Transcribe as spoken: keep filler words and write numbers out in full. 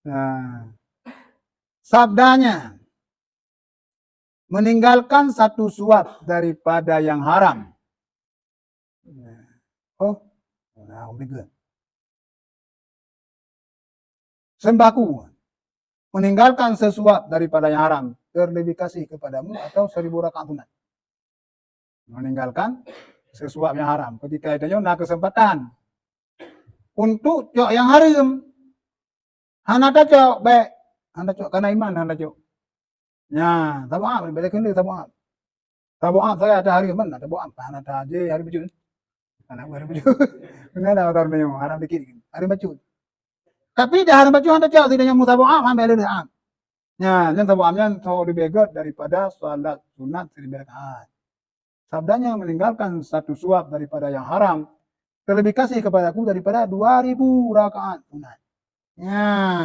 Nah, sabdanya, meninggalkan satu suap daripada yang haram. Oh, nah, begitu. Sembako, meninggalkan sesuap daripada yang haram, terlebih kasih kepadamu atau seribu rakaat sunat. Meninggalkan sesuap yang haram. Ketika itu nyoe na kesempatan untuk cok yang haram. Hana tacok, bèk. Hana tacok, karena iman hana tacok. Nya, tabu'ab, bèk keuneuk tabu'ab. Tabu'ab sagai ata hari mana? Tabu'ab hana ta je hari bacut. Hana hari bacut. Mana ada orang nyoe, haram dikit. Hari bacut. Tapi dah hari bacut hana tacok, tidak nyamuk tabu'ab, ambil leuh am. Nya, nyan tabu'ab nyan tho leubeh gèt daripada salat sunat seribu rakaat. Sabdanya, meninggalkan satu suap daripada yang haram, terlebih kasih kepadaku daripada dua ribu rakaat sunat. Nya,